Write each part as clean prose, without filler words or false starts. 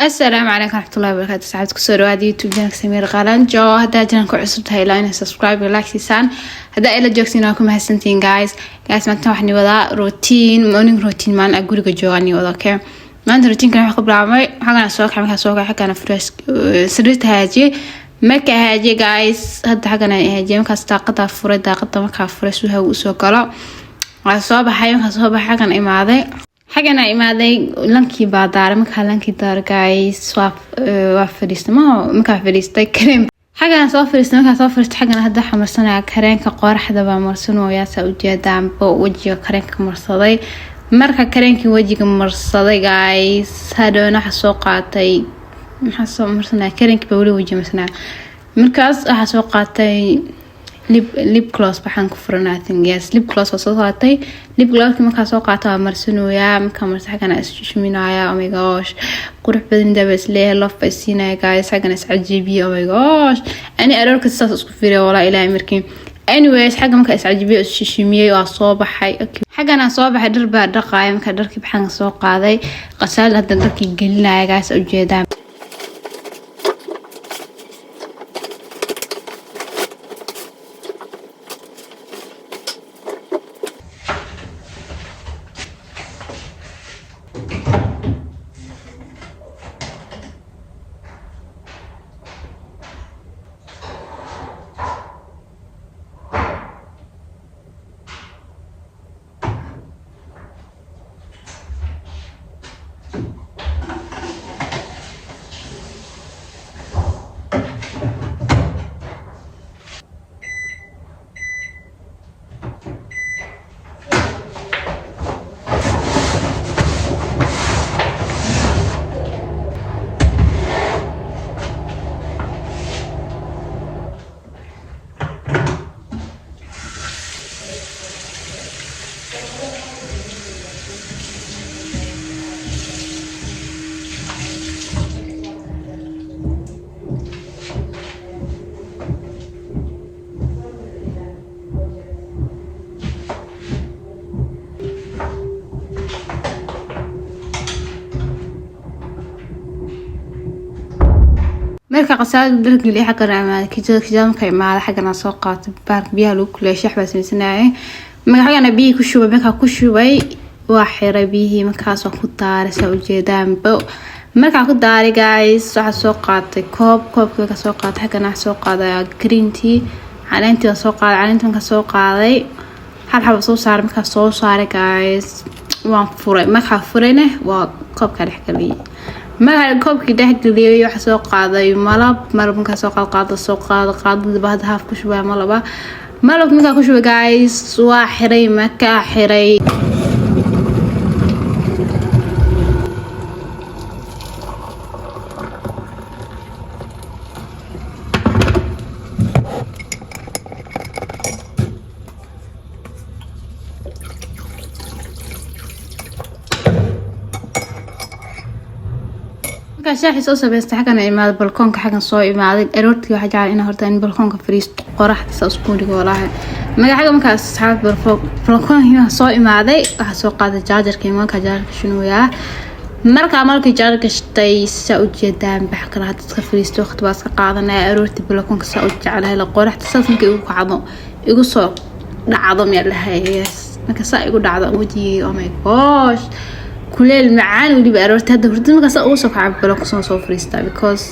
Asalaamu calaykum waraxmatullahi wabarakaatu. Saxaabta, kusoo dhawaada YouTube channelka Samiir Qalanjo. Haddaa channelka cusub tahay, ilaa inay subscribe iyo like siisaan. Haddaa ila joogtiin, waa ku mahadsantihiin, guys. Guys, maanta waxaan wadaa routine, morning routine, maalin aan guriga jooga ni wada. Okay, maanta routinekan waxaa ku bilaabmay xagana soo kacay. Markaa soo kacay, xagana fresh sariirta hagaajiyey. Markaa hagaajiyey, guys, hadda xagana hagaajiyey. Markaas daaqada furay. Daaqada markaa furay, si hawo usoo galo, waa soo baxay. Markaa soo baxay, xaggan imaaday. Xaggana imaaday, lankii baa daaray. Markaa lankii daaray, guys, waa fadhiistay. Ma markaa fadhiistay, kareem xaggana soo fadhiistay. Markaa soo fadhiistay, xaggana hadda waxaa marsanaya kareenka qoraxda baa marsanooyaa. Saa ujeedaanba, wejiga kareenka marsaday. Marka kareenkii wejiga marsaday, guys, hadhowna waxaa soo qaatay, maxaa soo marsanaya? Kareenkii baa weli wejiga marsanaya. Markaas waxaa soo qaatay lip gloss waxaan ku furanaa. I think yes, lip gloss waa soo qaatay. Lip glosski markaa soo qaata, waa marsanooyaa. Markaa marsa, xaggana isshushuminaya. Oh my gosh, qurux badan daba isleeyahay, love baa isiinaya, guys. Xaggana iscajibiye. Oh my gosh, ani aroorka sidaas isku fiiriya, walaa ilaahay markii. Anyways, xagga markaa iscajibiye, isshishimiyey, waa soo baxay. Xaggana soo baxay, dhar baa dhaqaaya. Markaa dharkii baxaan soo qaaday, qasaal hadda dharkii gelinaya, guys, ujeedaan. Marka qasaalada dhargeliya, xaggana imaaday kijada. Kijada marka imaaday, xaggana soo qaatay baarka biyaha lagu kuleeyay. Shax baa sameysanayay. Marka xaggana biyihii ku shubay. Markaa ku shubay, waa xiray biyihii. Markaas waan ku daaray, saa ujeedaanba. Markaa ku daaray, guys, waxaa soo qaatay koob. Koobka markaa soo qaatay, xaggana waxaa soo qaaday green tea, caleentii waan soo qaaday. Caleentii markaa soo qaaday, hal xaba soo saaray. Markaa soo saaray, guys, waan furay. Markaa furayna, waa koobka dhex geliyay. Markaa koobkii dhex geliyay, waxaa soo qaaday malab. Malab markaa soo qaad, qaada soo qaada, qaadadaba hadda haaf ku shubaya malaba. Malabka markaa ku shubay, guys, waa xiray. Markaa xiray, markaa shaaxii soo sameystay, xaggana imaaday balkoonka. Xaggan soo imaaday aroortii. Waxaa jeclay inaa horta in balkoonka fariisto, qoraxda saa isku dhigo, walaahi. Marka xagga markaas, asxaab, balkoonka soo imaaday, waxaa soo qaaday jaajarka. Imaanka jaajarka shinooyaa. Markaa markii jaajar gashtay, saa ujeedaan, bax kale hadda iska fariisto, waqti baa iska qaadanaya aroortii balkoonka. Saa u jeclahay la qoraxda saas markay igu kacdo, igu soo dhacdo, miyaa dhahay? Yes, marka saa igu dhacdo wejigii, oh my gosh, kuleel macaan weliba aroorti. Hadda hurdada markaa saa ugu soo kaca, balkoonka soo fariistaa, because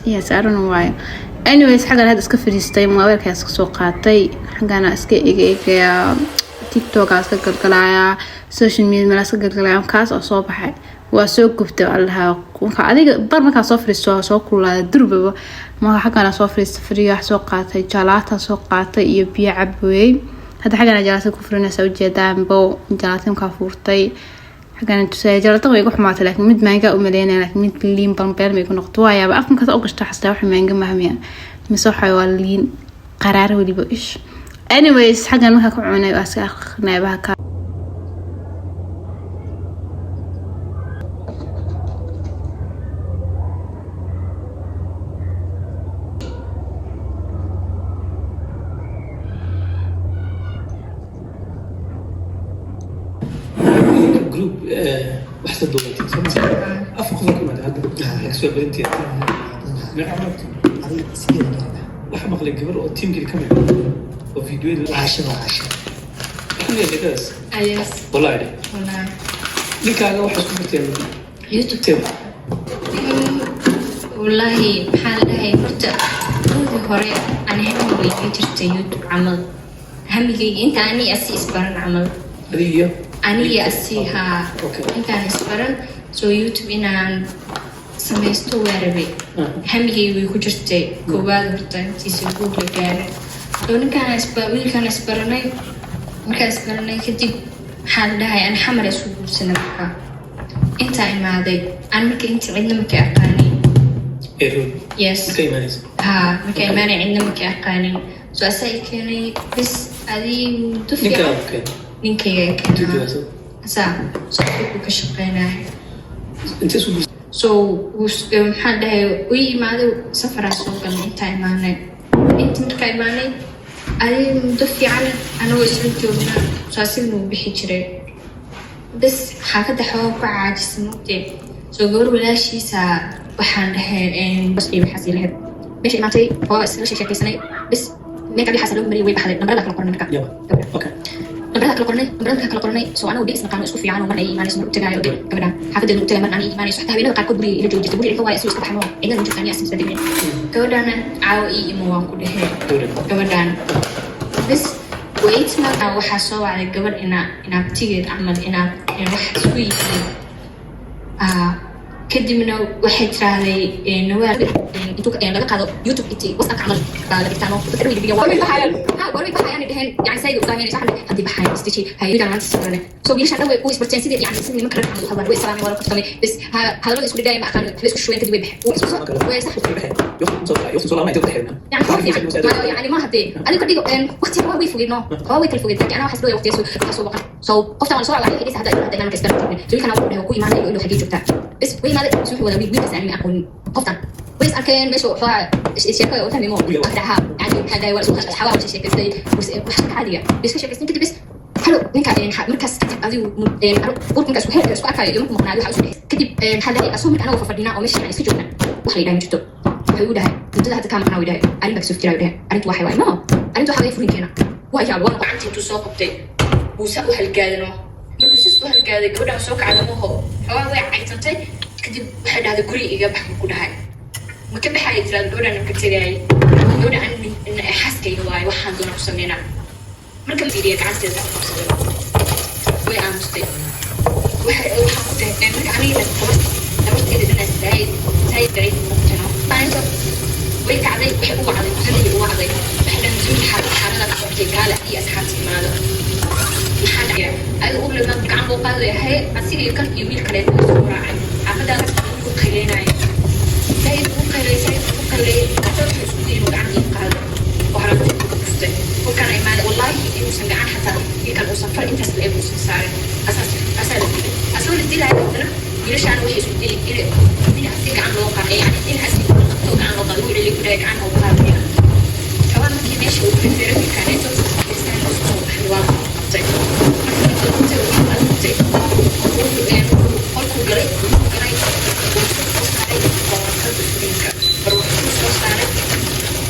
yes, I don't know why. Anyways, xaggan hadda iska fariistay, moobilka iska soo qaatay, xaggana iska eega eegaya, TikTok iska galgalaaya, social media meel iska galgalaya. Kaas oo soo baxay, waa soo gubtay, waa lahaa. Marka adiga bar markaa soo fariisto, waa soo kululaada durbaba. Marka xaggana soo fariista, fariga wax soo qaatay, jalaata soo qaatay iyo biyo cabooyey. Hadda xaggana jalaata ku furinaysa, ujeedaan bo. Jalaata markaa fuurtay, xaggana tusaya. Jalaata way igu xumaatay, laakiin mid maanga u maleynaya, laakiin mid liin balbeel ma igu noqoto. Waa yaaba, afka markaas u gashto, xastaa waxa maanga mahmiya mise waxa waa liin qaraar weliba ish. Anyways, xaggan markaa ku cunay, waa iska aqrinaya baha. Group wax ka duubatay soo ma? Afar qof ku imaatay hadda. Soo badanteed meeqa maragto? Adiga sideeda gaarna. Waxaa maqlay gabar oo teamkii ka mid ah oo fiidiyoyada. Caasha waa Caasha. Maxaa sheekadaas? Yes. Wallahi dheh. Wallahi. Ninkaaga waxaa isku barteen YouTube. Team. Wallaahi, maxaa la dhahay, horta awgii hore ani hami way iga jirtay YouTube camal, hamigayga inta ani asi isbaran camal. Adiga iyo Aniga asi, haa. Intaan isbaran, so YouTube inaan samaysto waa rabay. Hamigayga way ku jirtay koowaad horta intiisa guur la gaarin. So ninkaan wiilkaan isbaranay, markaan isbaranay kadib, maxaa la dhahay, ani Xamar isku guursanay. Markaa intaa imaaday an marka inta cidna markay aqaanin. Nairobi? Yes. Marka imaanaysa? Haa, marka imaanay cidna markay aqaanin, so asaa i keenay bas, adii muddo ninkaaga fiican. Ku keenay? Ninkayga i intuu keenaa. joogaa? Asaa soo ka shaqeynaya. Intee isku guursan? So maxaa la dhahay, ii imaaday, safaraa soo galnay, intaa imaanay, inta markaa imaanay adii muddo fiican anagoo isla joognaa, so asigana wuu bixi jiray bas, xaafadda xoogaa ku caajisay mugtee. So gabar walaashiisa waxaan dhahay bas iyo waxaas ii lahayd meesha imaatay oo isla sheekaysanay bas, makeup waxaas loo mariyay, way baxday, nambarada kala qornay marka. Yaba, okay. Nambarada kala qornay, nambarada kala qornay. So anagu dhis naqaano isku fiican oo marna ay imaanayso, mar u tagaayo gabadha xaafadeeda u tagay, marna ani imaanayso. Xataa habeenada qaarkood guriga ila joogi jirtay, guriga waay asuu iska baxmo, cidna ma jirto, ani asin isla degnayn. Gabadhana caawo ii imo waan ku dhehee. Gabadha? Gabadhan bas wait, waxaa soo wacday gabadh ina inaabtigeed camal, inaad wax isku yihiin. Kadibna waxay tiraahday Nawaal intuu laga qaado YouTube intii WhatsApp camal baa la dhigtaano, dadka dhan way dhigayaan, way baxayaan, ha, way baxayaan, ay dheheen yani sayid u daaheen saxan haddii baxayaan istichi hay wiilkaan maanta soo. So wiilashan dhan way u isbarteen sidii yani sidii nimanka rag camal u hadlaan, way salaameen, waa la kaftamay bas, hadallada isku dhigayaan ma aqaan, waxba isku shuween, kadib way baxeen. Way sax. Yani يعني ما هدي adiga dhigo waqtiga waa way fogeen, no, waa way kala fogeen, laakiin anaa waxaas dhigaya waqtiga soo soo baqan. So qoftan waan soo wacay, waxay hadda hadda inaan ka isbarto. So wiilkan wuxuu dhahay ku imaanay inuu xagee joogtaa bas, way imaaday, soo wada wiilkaas aan aqoon qoftan way is arkeen meesha, waxaa sheeko oo fahmi mo aqdaha yani maxaa dhahay, waa isku xawaa sheekaystay wax caadiga bas ka sheekaystay kadib bas. Halo, ninka markaas kadib adigu urkunka isku hel isku arkayo iyo markuu maqnaayo waxa isku kadib, maxaa dhahay, asoo marka anagoo fadhinaa oo meesha yani iska joognaa, wax la yidhaha ma jirto. Wuxuu igu dhahay muddada hadda kaa maqnaa, dhahay arrin baa kasoo fikiraa, dhahay arrintu waxay waay no, arrintu waxa waye furinkeena waa yaab waa gacanta intuu soo qabtay buu saa u halgaadano. Markuu sis u halgaaday, gabadhaan soo kacda maho, xoogaa way caytantay. Kadib waxay dhahday guriga iga bax buu ku dhahay. Ma ka baxaya tiraada gabadhaan, ka tegayay gabadha an xaaskayga waaye, waxaan doona ku sameynaa. Marka fiiriya gacanteeda ku qabsaday, way aamustay. Waxay waxaan ku dhahay marka aniga tabarteeda dhanaa zaid zaid daciif noqotay. Way kacday, waxay u wacday family, u wacday, waxay dhahay mas-uul xaalada ka socotay kaale iyo asxaabta imaado. Maxaa dhacay? Adiga u lama gacan loo qaaday ahay, asiga iyo kan iyo wiil kaleeto isku raacay xaafadaas ku qayleynaya, zaid ugu qaylay, zaid ugu qaylay. Hata wuxuu isku dayay inuu gacan ii qaado oo haraanti ku dhuftay. Kolkaan imaaday, wallaahi inuusan gacan xataa wiilkan uusan far intaas la eg uusan saarin. Asaas asaa la dilay, asagoo la dilaayo haddana wiilashaan waxay isku dayay in asi gacan loo qaado, yani in asi qabto gacan loo qaado. Wuu celiy, ku dhahay gacan oo qaadaya xawaan. Markii meesha uu feferay wiilkaaneeto isaan isku soo baxay, waa la qabtay. Markii la qabtay, wuu qabtay, qolkuu galay, wuu galay, wuu soo saaray warqadda furinka, barwaxuu soo saaray.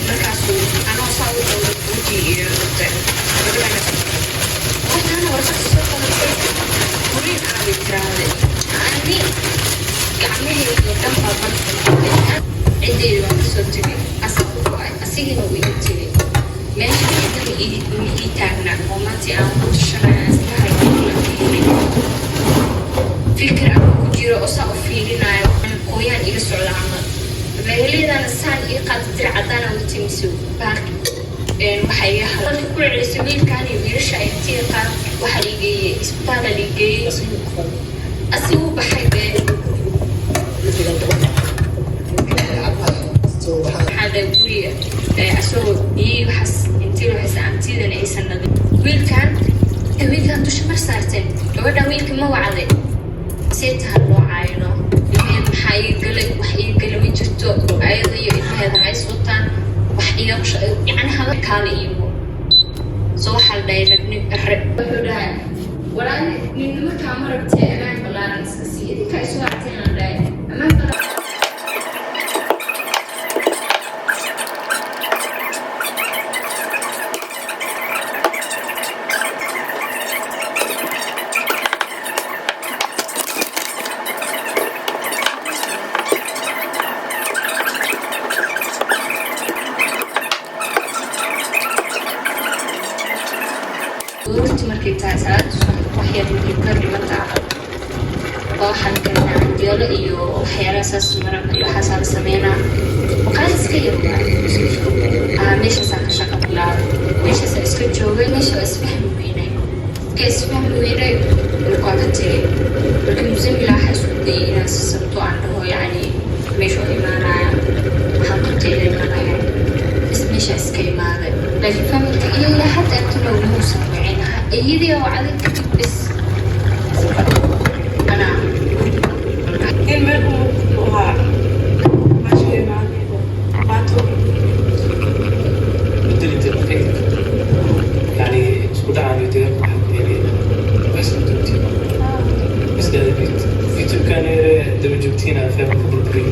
Markaasuu anoo saa u dhow wejigii iga qabtay gabadhana, waxaana warqad soo qabatay, furiin aabay tiraahday. Ani gacmahayga dhan baa barta noqotay, ciddeyda waan kasoo tegay, asaa ku go-ay, asigina wuu iga tegay. Meesha cidina ma ii taagna oo maanta aan ku tashanayo, aan islahay fikir aan ku jiro oo saa u fiirinayo, qoyaan iga socda camal meheladana saan ii qaata dir caddaana watay mise baaqi waxaa iga halay. Marka ku celisay wiilkan iyo wiilasha ay intii qaad, waxaa liigeeyey isbitaala liigeeyey, asigu baxay bee. Waxaa dhahay guriga asagoo biyihii waxaas intii waxaas antidana aysan nadin, wiilkan dusha mar saarteen gabadhan. Wiilka ma wacday, see taha loo caayino ilmaheed? Maxaa iga galay? Wax iga galay ma jirto. Ayada iyo ilmaheeda hays wataan, wax iga yacni hada kaala iimo. So waxaa la dhahay ragni wuxuu dhahay walaali ninnimo kaama rabtee, amaan ballaaran iska sii, idinkaa isu raacteen aan dhahay amaan ballaaran. Markay tahay salaada subax, wax yar markay ka dhiman tahay, baa waxaan karinaa canjeelo iyo waxyaalaha saas, maraq iyo waxaasaa la sameynaa. Maqaayad iska yar waa. Meeshaasaan ka shaqo bilaabay, meeshaasaan iska joogay. Meesha waa isfahmi weynay, ka isfahmi weynay. Marka waa ka tegay. Marka Musamila waxaa isku dayay inaan sasabto, aan dhaho yacni meesha oo imaanaya, waxaan qabtay inay malahay is meesha iska imaaday. Laakiin familka ilaa hadda intuna muusan wicin. Iyadii oo wacday kadib bis anaa. In meel u ahaa maasha imaanaydo qaato. Bedel intee markay yani isku dhacaan iyo dagaalka waxaa keenay wax isla joogtiin bas. Youtube-kan daba joogtiin aan family burburiy.